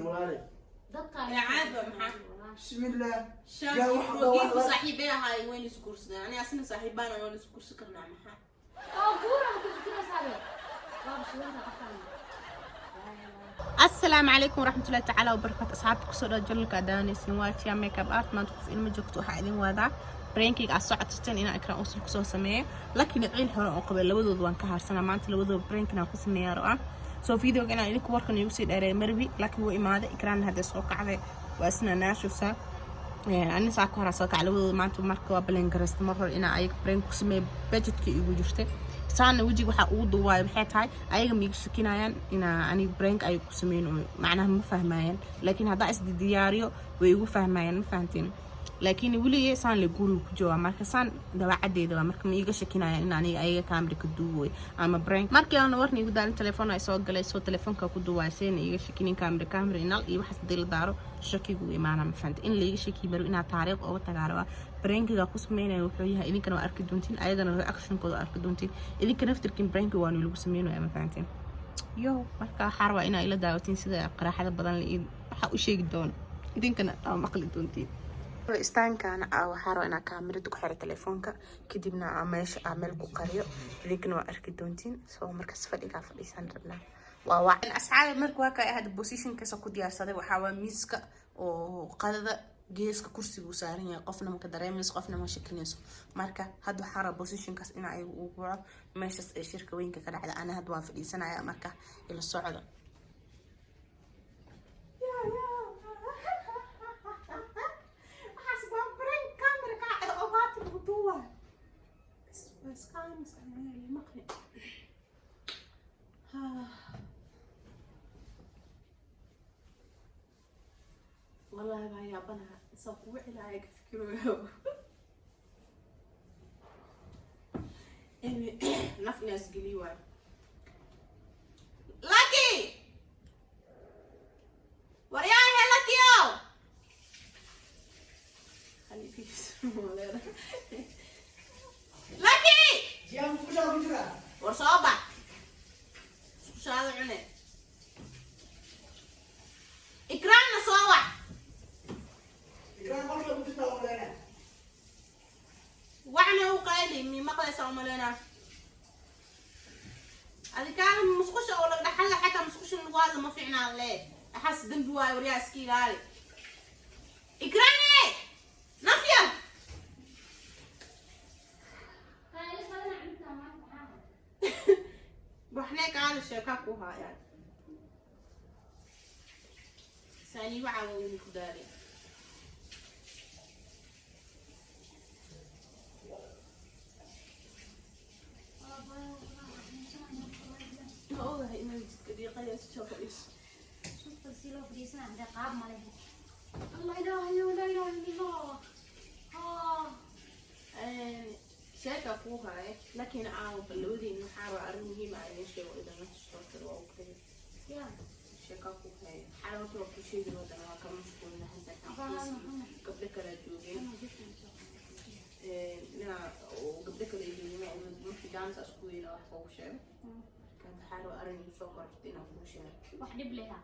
Walaale. Dadka Ee, caadi waa maxaa? Bismillah. Shan Yaa wax rogiinku wax- saaxiibay ahaayeen, wayna isguursadeen. Ani asina saaxiibaana waan isguursan karnaa, maxaa? Oo guura ma ku fikiraysaa be? Waaba shidanta qofkaan. Asalaamu calaykum waraxmatullahi tacaala wabarakaatu. Asxaabta, kusoo dhawa channelka daawanaysin, waa Tia Makeup Art. Maanta qof ilma joogto, waxaa idin wadaa prankiga aad soo codsateen inaan Ikraan Usul kusoo sameeyo, laakiin ciil hore oo qabay labadooda waan ka harsanaa. Maanta labadooda prankin aan ku sameeyaa rabaa. So videoga inaan idinku warkan igu sii dheereeyo marbi, laakiin wuu imaaday. Ikraan hadda soo kacday, waa isna naashusa. Ani saa ka horaa soo kacay labadooda maanta. Marka waa ballan garaysta mar hore inaa ayaga prank ku sameeyo, budgetka igu jirtay. Saana wejiga waxaa ugu duubaayo maxay tahay? Ayaga ma iga shakinayaan inaa aniga prank ay ku sameyn oo macnaha ma fahmayaan, laakiin haddaa isdiyaariyo way igu fahmayaan, ma fahantiin? Laakiin weligay saan le guriga ku joogaa, marka saan dabacadeeda waa, marka ma iiga shakinayaan in aniga ayaga camera ka duuboy ama prank. Markii aan warna igu daalin, telefoon ay soo galay, soo telefoonka ku duubaya, seena iiga shakinin. Camera inal iyo waxaas hadii la daaro, shakigu imaana, ma fahanta? In laiga shaki maro inaa taariikh uga tagaa rabaa. Prankiga ku sameynaya wuxuu yahay, idinkana waa arki doontiin, ayagana reactionkooda arki doontiin, idinka naftirkin prankiga waa lagu sameynaya, ma fahanteen? Yo, marka waxaa rabaa inaa ila daawatiin sida qaraaxada badan la waxaa u sheegi doono, idinkana aa maqli doontiin. Istaankaana waxaa rabaa inaa kaamirada ku xiro telefoonka, kadibna aa meesha aa meel ku qariyo, idinkana waa arki doontiin. So markaas fadhigaa fadhiisan rabnaa, waa waa asxaabi. Marka waa kay hadda positionkaasa ku diyaarsaday, waxaa waa miiska oo qadada geeska kursiga uu saaran yahay. Qofna maka dareemayso, qofna ma shakinayso. Marka hadda waxaa rabaa positionkaas in ayaga uu waco, meeshaas ee shirka weynka ka dhacda. Ana hadda waan fadhiisanaya, marka ila socda. Waxaas waa prank, camera ka oo baati lagu duubayo. Bas waa iska aamus, maqli. Wallaahi baa yaabanaha isaa kugu cilaaya ka fikirooyo naf inaas geliyo waayo. Lucky, waryaahe, Lucky-ow. Lucky! Jiyaa, musqushaa ku jira. War soo bax, iskushaada cune. Ikraanna soo wac. Ikraan qolka ku jirta oo leena. Waxna u qayli, mi maqlaysa umaleynaa. Adi kaana musqusha oo laga dhaxalla, xataa musqusha lagu hadla ma fiicnaan le. Axaas dembi waayo, waryaa, iska ilaali. Ikraane, nafya. Waxnay kaali sheekaa ku haayaan saani waxaa weyni ku daali. Ma ogahay inay jidka dhiiqaya isu fadhiiso. Suuqa si loo fadhiisanaa hadee qaab ma leh. Allah ilaahayo, laa ilaaha illa Allah. Ah. Sheeka kuu haaye, laakiin caawa balawadiin waxaa rabaa arrin muhiim ah idin sheego, idinla tusto kale waa ogtahay. Ya. Sheeka kuu haaye, xalay horta waa kuu sheegi, wadana waa kama mashquulina gabdho kala joogeen inaa oo gabdho kale joogeen. Markii jaanis isku weyna wax kuugu sheego, marka waxaa rabaa arrin igu soo korortay inaan kuu sheego. Wax dhib leh ha?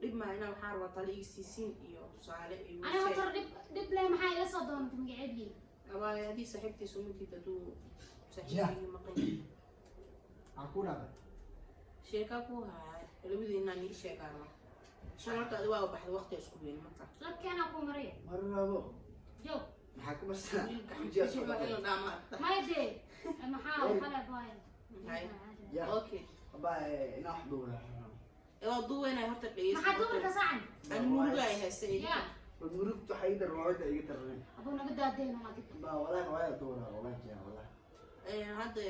Dhib maa, inaa waxaa rabaa talo ii siisiin iyo tusaale iyo Aniga horta dhib leh maxaa ila soo doontay magaceedii? Abaa, haddii saaxiibtiisa umatiid, hadduu saaxiibkii maqan yahay. Maxaa ku dhacday? Sheeka ku haaya, labadiinaan ii sheegaana. Shan horta adi waa baxda, waqti isku weyn marka. La keenaa kuu maraya. Mar rabo. Joog. Maxaa ku basana? Wiilka Jiyaa soo waa in dhacday. la dhaamaa. Maya dee, maxaa waxaa baaya? Hay. Ya. Okay. Abaa, inaa wax duubaa. Waa duweynay horta, dhegeyso. Maxaa dumarka saacan? Ani muruga ay haystay. Ya. War murugtu waxay iga dar riwaayadda iga darnay. Abuu, naga daadeen waa dib. Abaa, walahi riwaayadda duubaa, walahi jiyaa, walahi. Hadda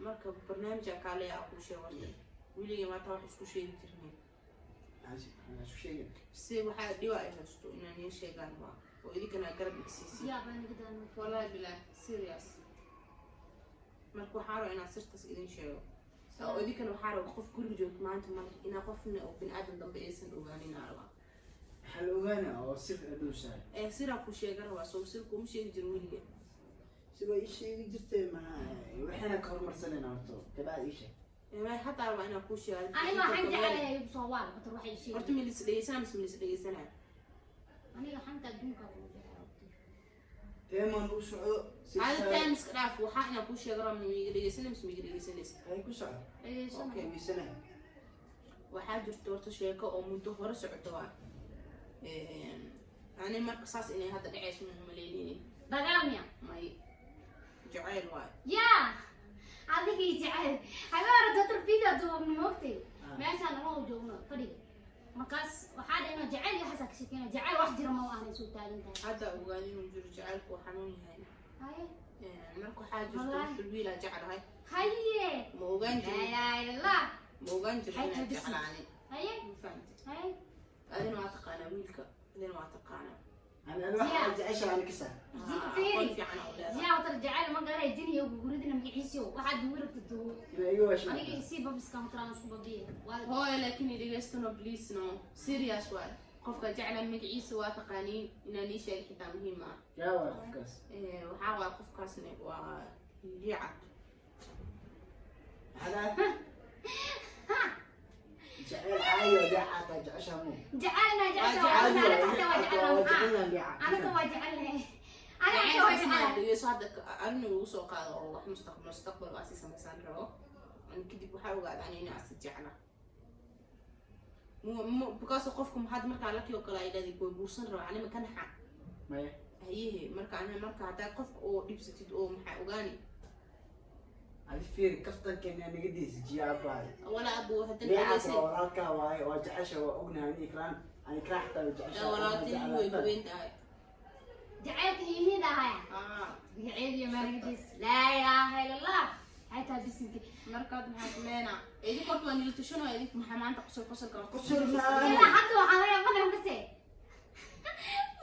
marka barnaamijka kaale aa kuu sheego horta, weligay maanta wax isku sheegi jirnay. Maxaa isku sheegay? Si waxaa dhiba ay haysto inaan ii sheegaan waa oo idinkana garab igsiisin. Ya baa naga daadeen. Wallahi bilah, serious. Marka waxaa raba inaan sirtaas idin sheego oo idinkana waxaa raba qof guriga joogto maanta male inaa qofna oo bini aadan dambe aysan ogaanin aa rabaa. Maxaa la ogaanaa oo sir adhuusaa? Ee siraa ku sheega rabaa, soo sir kuma sheegi jirin weliga. Sidoo ii sheegi jirtay, maxaa waxayna ka horumarsanayna horta, kabacdi ii sheeg. Hataa rabaa inaan kuu sheego. Aniga waxaan jecelahay igu soo waal batar waxay ii sheegay. Horta milis dhegeysanaa mise milis dhegeysanaa? Aniga xanta adduunka ugu jecelahay. Teeman u socdo. Hada time iska dhaaf, waxaa inaan kuu sheego rabaa, miiga dhegeysanay mise miiga dhegeysanaysa? Ay, ku socdo. Dhegeyso. Okay. Dhegeysanaya. Waxaa jirta horta sheeko oo muddo hore socoto waa ani marka saas inay hadda dhacayso ma maleyneynin. Dagaal miya? May, jacayl waayo. Yaa adigii jecel habeen hore doctor video duubno, moogtay? Meeshaan nama u joogno fadhiga, markaas waxaa dhahayna jecel iyo xasaa ka sheekeyna, jecel wax jira ma u ahnay soo taagan tahay. Hadda ogaada inuu jiro jacaylku waa xanuun yahay. Haye. Marka waxaa jirta Wallaahi. horta wiilaa jeclahay. Haye. Ma ogaan Laa jirin. ilaaha illa Allah. Ma ogaan jirin Hay inaan talbisi. jeclaani. Haye. Ma fahamtay? Haye. Adina waa taqaanaa wiilka, adina waa taqaanaa. Ani waxaa jeceshahay ani kasa. Aqoon Fiiri. fiican oo leedahay. Yaa watar jecel ma garay jiniyo guguridina magaciisiyo waxaad duwi rabta duwo. Inaa iga waashay. Aniga isii babiska matraan isku babiye waa. Hooyo, laakiin idhegeystano please, no serious waay. Qofka jeclan magaciisa waa taqaaniin, inaan ii sheegay xitaa muhiim ah. Yaa waa qofkaas? Waxaa waay qofkaasna waa liicad. Maxaa dhahay? Jecel caayo liicaata jeceshaha mu. Jecelna jecel. Caadi. Anaga waa waa jecelna. jecelna liica. Anaga waa jecelnahay, anaga waa jecelnahay. Dhegeyso, hadda arrin ugu soo qaado oo wax mustaqbal waa si samaysaan rabo. Ani kadib waxaa ogaada ani inaa asi jecla, because qofka maxaad markaa lakii oo kale ay dhahday way guursan raba, anima ka naxa. Maya. Hayehe, marka ani marka haddaa qofka oo dhibsatid oo maxaa ogaani. Adi fiiri, kaftankeena naga diisa jiya abaay. Walaa abu haddana Liicaata dhegeysi. waa walaalkaa waaye, waa jecesha, waa ognahay. Ani ikraan, ani ikraan xataa waa jecesha. Walaaltin way weyn tahay. Jacaylka yihiin ahaya. Ah. Magaceediyo maalgadiis, laa ilaaha illa Allah, xataa bisinka. Markaad maxaa sameynaa? Idink horta waa nila tashanaya. Idink maxaa maanta qosol qosolka? Qosol ma- Ilaa hadda waxaa laga yaabana mase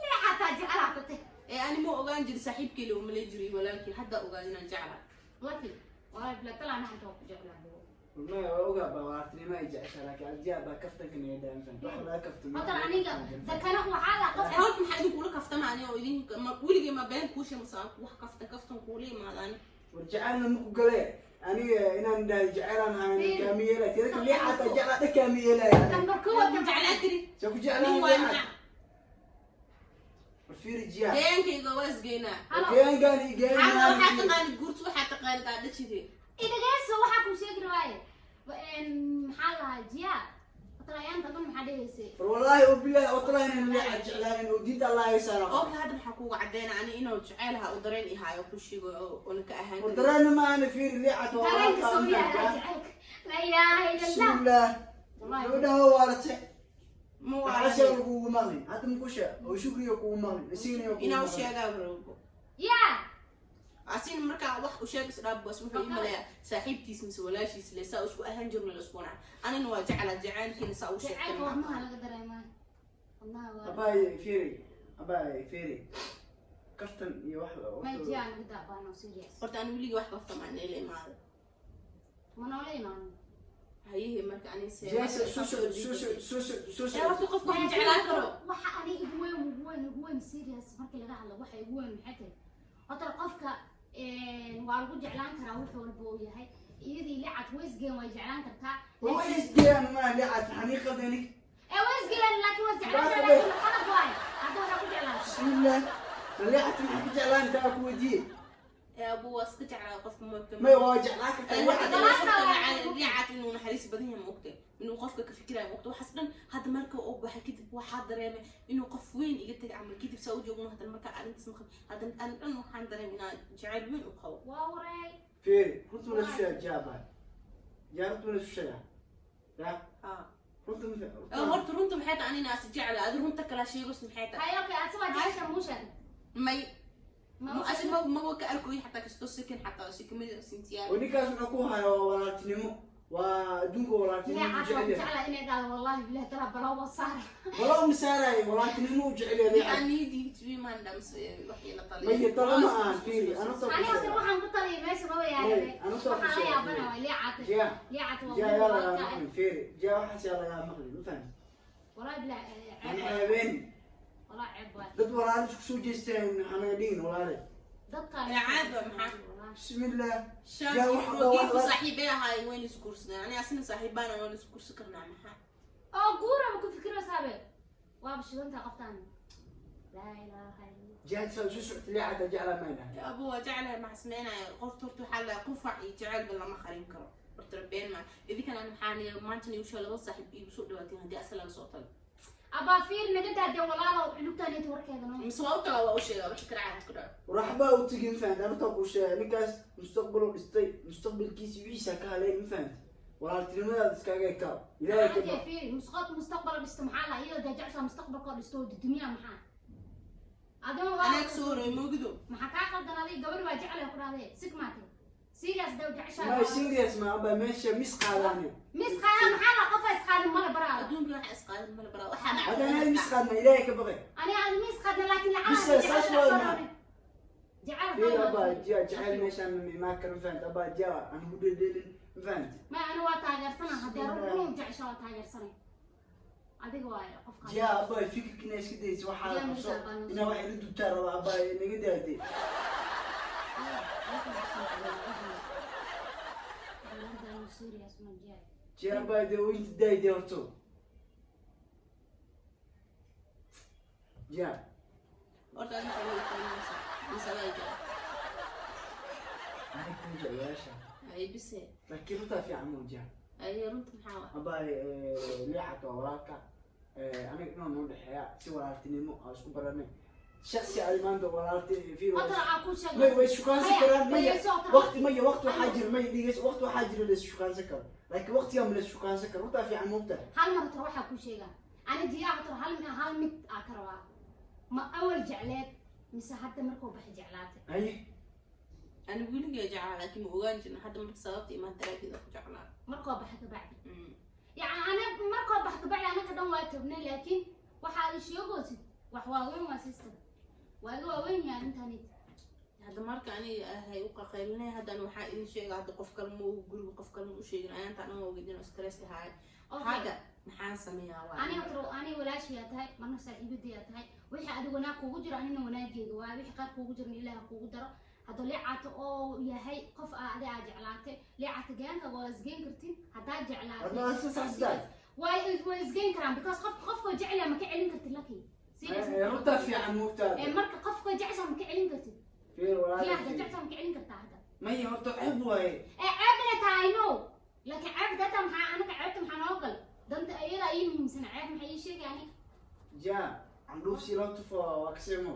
liicataa jecelaa ku tah. Ee ani ma ogaan jirin, saaxiibkay la umalay jiray walaalkii, hadda ogaad inaan jeclahay. Laki wallahi bila talaa naxanta waa ku jeclaa. Maya, waa ogaa baa walaaltinimo ay jecesha, laakiin adiyaa baa kaftanka naga daamsan wax laga kaftamo. Horta aniga dakana waxaa la qof. Ee horta maxaa idinkula kaftama ani oo idin ma weligay ma been kuusha mase aan wax kaftan kaftan kuula imaadaan? War jecelna maku gale aniga inaan idhahdo jecelaan hayn kaami yeelay tidaka liicaata jeclaa dha kaami yeelaya. Number kow. Ma jeclaa kari. Soo ku Nin jeclaan waay liicaat. maxaa? War fiiri jiya. Deegaankayga waa isgeynaa. Halo. Deegaankaan iyo Hadda waxaa geeyankaan. taqaanid guurtu, waxaa taqaanid aad dhashide. Idageyso, waxaa kuu sheegi rabaaye, maxaa lahaa jiya watalayaanta dhan maxaa dhegaysay? War wallaahi oo bilaahi oo talaahi inaan liicaat jeclaanin oo diinta Allah ay saaro. Okay, hadda maxaa kuuga cadeyna ani inuu jecelaha oo dareen ihaayo ku sheego oo ona ka ahaan War karin? dareenna ma ahana, fiiri, liicaat waa dareenka walaalkaa. soo yahay jacaylka, laa ilaaha illa Allah. Bismillah. Wallahi. Gabadhaha waarate. Ma Waxaa waa lagugu maqlin hadda makusha oo shukriga kugu maqlin isiina kugu inaa u maqlin. sheegaa rabo. Yaa. Asin markaa wax u sheeg isdhaaf bas, wuxuu ii maleeyaa saaxiibtiis mise walaashiis le saa isku ahaan jirna la isku wanac. Anina waa jeclaa jacaylkiina saa u sheegtay. Jacaylka wadnaha laga dareemaa, wadnaha waa. Abaay fiiri, abaay fiiri, kaftan iyo wax. May jiyaa naga daabano serious. Horta ani weligii wax kaftamaan ila imaado. Ma noola imaano. Hayehe, marka ani se Jeesa susu susu susu susu. Ee horta qofku wax ma jeclaan karo. Waxa ani igu weyn, ugu weyn, ugu weyn, serious markii laga hadlo, waxa igu weyn maxay tahay? Horta qofka waa lagu jeclaan karaa wax walba uu yahay, iyadii licad way isgeen, way jeclaan kartaa. Way isgeeyaan ma liicaat xaniiqadani. Ee way isgeen, laakiin way jeclaan kartaa, laakiin qalad waaye hadda waxaa ku jeclaan. Bismillah, ma liicaat maxaa ku jeclaan taa ku weydiiye? Ee abu waa iska jeclaa qofka moogta. May, waa jeclaan kartaa liicaat. Liicad inuu naxariis badan yahay maogta, inuu qofka ka fikirayo maogta, waxaas dhan hadda marka uu baxay kadib waxaa dareemay inuu qof weyn iga tagay camal. Kadib saa u joogno hadda marka arrintaas maqan, hadda an dhan waxaan dareemay inaan jacayl weyn u qabo. Waa wareey. Fiiri, runta ma la isu sheega jiya abaay? Jiya, runta ma la isu sheegaa ya? Ha. Runta ma Ee, horta runta maxay tahay? Anina as jecla, adi runta kala sheegos maxay tahay? Hay, okay, asa waa jecesha muushan. May. Ma ma asi ma ka arkoy xataa kasto sikin xataa si kamid sintiyaa. Oo ninkaas wuxuu ku hayaa waa walaaltinimo, waa adduunka walaaltinimo u Licad waa jecel yahay. jeclaa inay dhahdo wallahi bilahi tala balaw saar. Walaal masaaraayo, walaaltinimo u jecel yahay liicaat. Maya, talo ma ahan, fiiri, ana soo Ani horta waxaan ku taliyay meesha maba yaale. May, ana soo waxaan la kusheegay. yaabana waa liicad. Jiya. Liicad waa Jiya, yaa lagaa walaalka. maqlin, fiiri jiya, waxaas yaa lagaa maqlin, ma fahamti? Wallahi bilahi Aan ceeb. ceebeen. Wallahi ceeb waay. Dad walaalo isku soo jeesteen hanaga dhigin walaale. Dadka Ee, caadi waa maxaa? Bismillah. Shan Yaa wax rogiinku saaxiibay ahaayeen, wayna isguursadeen. Aniga asina saaxiibaana, waan isguursan karnaa, maxaa? Oo guuraba ku fikiraysabe, waaba shidantaa qoftaan, laa ilaaha illa. Jihaad saa isu socota, liicata jeclaa mayna. Abu, waa jeclahay, maxaa sameynaya? Qofta horta waxaa la qufac iyo jaceylba lama qarin karo horta, been ma idinkan. Ani maxaa maanta nigu laba saaxiib iigu soo dhawaateen haddii asal laga soo tago. Abaa, fiir, naga daadee walaalow, cunugtaaneti warkeeda no. Mise waa u tagaa, waa u sheegaa wixii karacaa ku dhaco. Waxbaa u tegin, fahant? Arrintaa kuu sheegay, ninkaas mustaqbaluu dhistay, mustaqbalkiisi wixiisa ka haleyn, ma fahant? Walaaltinimadaada iskaga ekaaw, Ilaahay ka Hadee baq. Fiiri, mustaqbal dhisto maxaa la iyadoo dee jeceshaa mustaqbalkoo dhisto oo dudumiyaa maxaa adima waa. Anaa kasoo horreey moogido. Maxaa kaa qaldan adiga? Gabadhi waa jeclay ku dhahdee, sig maate, serious daw jeceshaa. Ma serious ma aba meesha mis qaadaani. Mis qaada maxaa la, qofa isqaadin mala baraada. Adduunka waxa isqaadan mala baraa, waxaa Haddana hadi mis qaadna, Ilaahay ka baqay. Ani adi mis qaadna, laakiin lacala. Mis saas waa ma. Jecel. Fiir abaa, jiya jecel meeshaan ma imaan karo, ma fahant? Abaa jiya aan ku dheeldheelin, ma fahant? Ma ani waa taageersana, haddee run jecesha waa taageersanay, adiga waayo qofka. Jiya abaa, fikirkina iska daysa waxaa Jiya qabso. mis abaa. Inaa wax ila dubtaa raba abaa, naga daadee. Serious ma jiya? Jiya abaa, dee inta daayde horto jiya. Horta adiga waxay igu qiimaysaa mise adaa jecel? Ani kuma jeclayaasha. Ay bise. Laakiin runtaa fiican moo jiya. Ay, runta maxaa waa? Abaa, liixata waa walaalka, aniga inoo noo dhexeeya si walaaltinimo aan isku baranay, shaksi adi maanta walaalti fiir. Horta waxaa kuu sheegay. May way shukaansan Maya, karaan, maya. dhegeyso horta. Waqti maya, waqti waxaa jira, maya, dhegeyso, waqti waxaa jira la is shukaansan karo, laakiin waqtigaa ma la is shukaansan karo. Runtaa fiican, moogta. Hal mar horta waxaa kuu sheegaa, ani jiyaa horta hal mid aa ka rabaa: ma awal jecleed mise hadda markuu baxay jeclaatay? Haye. Ani weligay jeclaa, laakiin ma ogaan jirin. Hadda marka sababta imaan daraadeeda ku jeclaa. Markuu baxay kabacdi yani ana markuu bax kabacdi anaka dhan waa tagnay, laakiin waxaad sheegoosid wax waaweyn waa sister, waa iga waaweyn yahay arrintanid. Hadda marka aniga ahay u qaqaylinay, haddana waxaa idin sheega, hadda qof kale ma ogu, guriga qof kale ma u sheegin, ayaanta dhan waa ogid inuu stress ahaay. Okay. Hadda maxaan sameeyaa waa? Aniga tro, aniga walaashiyaa tahay, marna saaxiibadayaa tahay. Wixii adiga wanaag kuugu jiro anina wanaageega waa, wixii qaar kuugu jirna Ilaah kuugu daro. Hadduu liicaato oo yahay qof aa adi aa jeclaatay, liicaato gaanka waa isgeyn kartin haddaad jeclaatay. Hadda si sax tahay. Way isgeyn karaan, because qof qofkoo jecel ma ka celin kartid, laki serious. Runtaa fiican, moogtaa. Ee, marka qofkoo jecesha ma ka celin kartid. Fiir Jiyaa walaal. hadda jecesha ma ka celin kartaa hadda? Maya, horta ceeb waaye. Ee, ceeb inay tahay, I know, laakiin ceeb data maxaa anaga ceebta maxaa noo gal danta iyada ii muhiimsan, ceeb maxay ii sheegay aniga? Jiya candhuuf si loo tufo waa kasimo,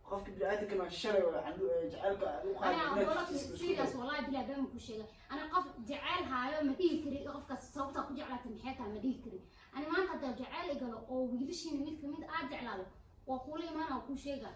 qofka bini'aadamkana waa shalay waa candhu jaceylka aad u qaadi Ana inaad wala tuftiis isku serious day. Wallahi bilaa been ku sheegay, ana qof jecel haayo ma dhihi kari. Qofkaas sababta ku jeclaatay maxay tahay ma dhihi kari. Ani maanta haddaa jecel igalo oo wiilashiina mid kamid aad jeclaado, waa kuula imaana, waa kuu sheega.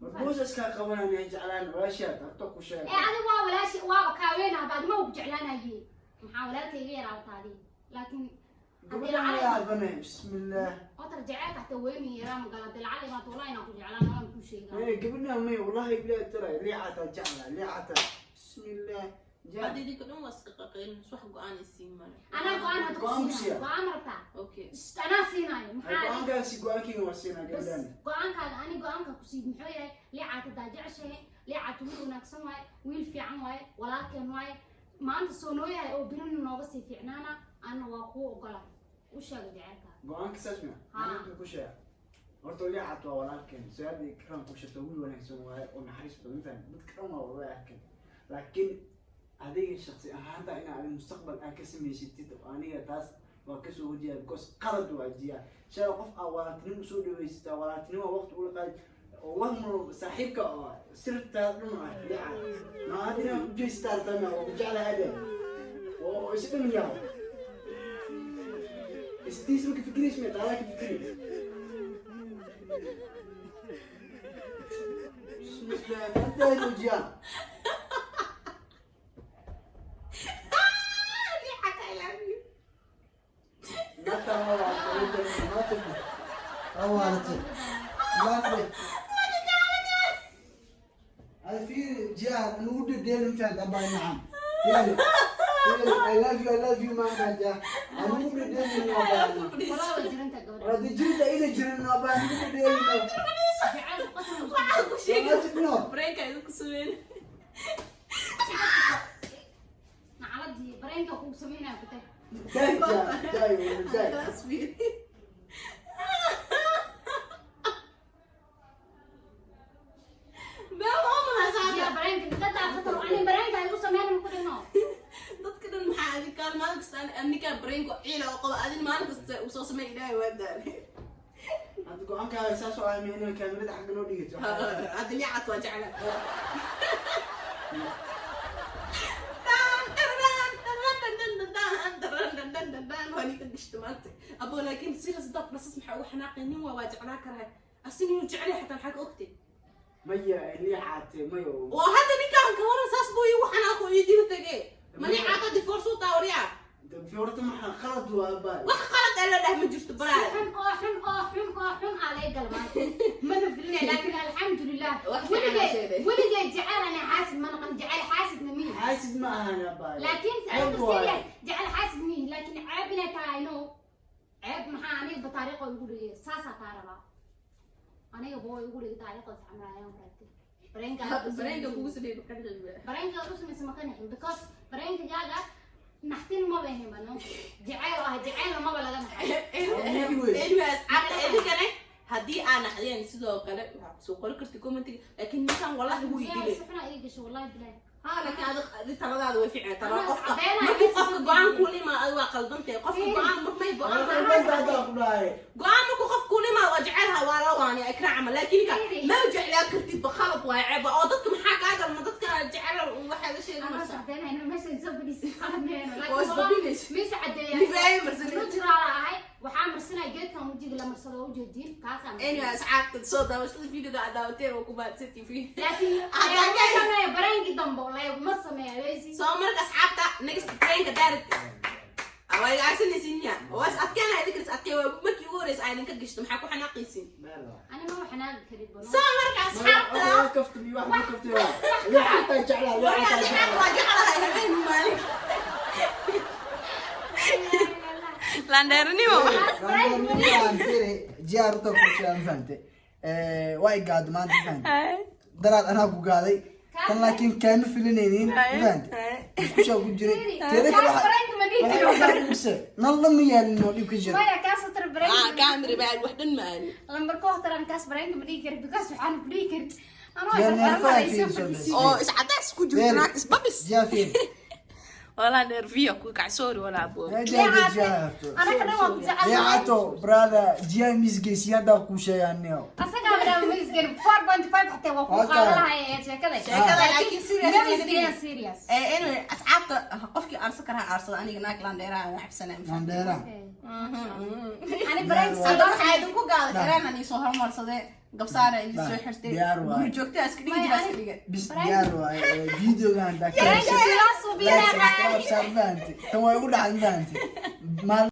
Marbuus iskaa qabanaya jeclaan walaashaad horta ku sheegay. Ee, adi waa walaashi, waaba kaaweynaba, adi ma ku jeclaanaye, maxaa walaalkayga yaraa wataadi, laakiin haddii Gabadhan lacala way aadbane, bismillaah. Otar jaceylka hataa weyni yaraa magala, haddii lacala imaado wallahi inaan ku jeclaan waan kuu sheegaa. Maya, gabadhan may, wallahi bilahi tala liicata jecla liicata, bismillaah. Hadda idinka dhan waa iska qaqaylin, wax go-aan isiin male. Anaa go-aan hadda ku Go'aan ku siinayo. siiya. Go-aan ma rabtaa? Okay. Anaa siinaayo maxaa? Go-aankaasi go-aankayga waa siinaa Bas gabadhan. Go-aankaaga, ani go-aanka ku siid muxuu yahay? Liicaata daa jeceshahay, liicaata wiil wanaagsan waaye, wiil fiican waaye, walaalkeen waaye, maanta soo noo yahay oo birina nooga sii fiicnaana, ana waa kuu ogola, u sheega jaceylkaaga. Go-aanka saas miya? Ha. Aniga ku sheega horta, liicata waa walaalkeen, su-aal ikram ku sheegto, wiil wanaagsan waaye oo naxariis badan, faham, dadka dhan waa wada arkeen, laakiin adiga shaqsi ahaanta in aad mustaqbal aad ka samaysatid oo aniga taas waa kasoo horjeeda, because qalad waa jiya. Shalay qof aa walaaltinimo usoo dhawaysataa, walaaltinimo waqti ula qaadi oo wahmo saaxiibka oo sirtaa dhan ah liica ma hadda inaad u jeystaa tama oo jeclahay ade oo is dhan yaho istiis marka fikiraysa ma taalaa ka fikiri. Bismillah, hadda joojiyaa. Liicata, I love you. Naagta waa naagta waa waalatay naagta. هذا في جهة نود دير فهد أبا، نعم، يلا يلا، I love you, I love you ما حاجة نود دير أبا. Walaa way jirantaa gabadha. هذا جلد إلى جرن أبا نود دير. Jaceylka qasab Waxaan ku sheegay No. brainka. idinku sameyn. Nacaladii prank-ka kugu sameynaya ku tahay. Daay, daay, daay. Taas fiiri. Baa waa malaysaa. Yaa prank-ka ka daafato, ani prank-ka igu sameyn ma ku dhigno. Dadka dhan maxaa adin kaal maalin kasta ninkaa prank-ko ciila oo qaba, adin maalin kasta uu soo sameey. Ilaahay waa daalay. Hadda go-aankaaga saas oo aamin inay kaamirada xagga noo dhigato. Hadda liicad waa jeclaa. Waa ninka dhishta maanta abo, laakiin sidaas dad basas maxaa ugu xanaaqay? Nin waa jeclaa karahay, asin inuu jecel yahay xataa maxaa ka ogtay? Maya, liicaate maya. Oo hadda ninkaan ka waran, saas buu iigu xanaaqo ii diba tegee. Ma liicaata divorce u taawaryaa? Horta maxaa qalad waa baa? Wax qalad ee la dhah ma jirto Si baraada. Xun oo xun oo xun oo xun aa laga galmaantay, mana filinay, laakiin alxamdulilah. Wax fiican Weligay aa sheegay. weligay jecel ana xaasid ma noqon, jecel xaasidna mihi. Xaasid ma ahan abaa. Laakiin Ceeb waaye. serious, jecel xaasid mihi, laakiin ceeb inay tahay, I know. Ceeb maxaa aniga taariikho igu dhigay, saasaa taa rabaa aniga boo igu dhigay taariikhdaas camal ayaan raagtay prank-ka. Prank-ka kugu sameeyey maxaa? Prank-ka u samaysa ma ka nixin, because prank-gaaga naxtin maba ahayn bano, jeceyl ah, jeceylna maba laga naxay. Anyway, asxaabta, idinkane haddii aa naxdeen sidoo kale waxaa kusoo qori karti comment-iga, laakiin ninkan wallahi wuu idilay. Si xun aa ii gasho, wallahi bilahi. Ha, laakiin adi taladaada way fiicnaa tala. Anaa Qofka iscadeynaya, markuu meesha qofka soo go-aan dejiyay. kula imaado, adi waa qaldantahay. Qofka Fiiri. go-aan marmay go-aan Qaldantaa ku dhahay. Go-aan markuu qof kula imaado, waa jecelha, waa la waani ikra camal, laakiin ninka Fiiri. ma jeclaa kartid ba, khalad waay, ceeb oo dadka maxaa kaa galma? Dadka jecel waxaa la Anaa sheeganaysaa. iscadeynayna meesha soo fadhiisay, qalad meeno. Oo isbabinaysa. Mise cadeeya. Nifaaya marsanay. Nujiraala ahay, waxaa marsanaya geedkan wejiga la marsado oo ujeediin, kaasaa marsanaya. Anyway, asxaabta, soo daawashada videoda aad daawateen waa ku mahadsan TV. Laakiin Haddaan laguma sameeyo prank-i dambo, laguma sameeyo weysi. Soo marka asxaabta, next prank daarad waa iga arsanaysiin miya? Waa is adkeenaya, idinka is adkeen. Waa markii ugu horeysa aa idinka gashto, maxaa ku xanaaqaysiin? Ani ma xanaaqi karid bano. Soo marka asxaabta, Kaftami wax ku kaftami waa liicaata jeclaa, liicaata waryaa jeclaa. Waa jeclahay habeen maalin landheernimo. Jiyaar horta ku sheegan fahante, waa i gaad maanta fahante, daraad anaa ku gaaday tan, laakiin kaama filanaynin fahante, musqushaa ku jiray. Teeda kale Kaas prank ma dhihi karo. Waxa nal lama yaalin oo dhib ka jira. Maya, kaas tar prank. Kaamira baa wax dhan ma aani. Lambar koox taran, kaas prank ma dhihi kari, because waxaan ku dhihi karin anoo Yaa isla neerfaha farmada isoo fiirso. fadhiisiin. Oo iscadays ku jirto naag isbabis. Jiyaa fiir. Walaa nerviya ku kac, sorry walaa bo. Anaka dhan waa ku jecelnahay. Liicato brother, jiyaa misgeysi haddaa kuu sheegaaniyo. Asagaa madama misgen 4.5 xataa waa ku Okay. qaadan lahay ee sheekada. Sheekada, laakiin serious Ma inay misgeen serious. Anyway, asxaabta, qofkii aarsan karaa aarsada, aniga naag landheeraha waa xabsanaa. Mandheera. Ani prank Hadda waxaa idinku gaada kareen aan soo hormarsadee, gabsaara idin soo xirtay. Diyaar waay. Guri joogta iska dhigi jira, iska dhiga. Bis diyaar waay videogan haddaa ka Prank heshay sidaas u like, bilaabay. subscribe saar fahante, tan waa igu dhacday fahante maal.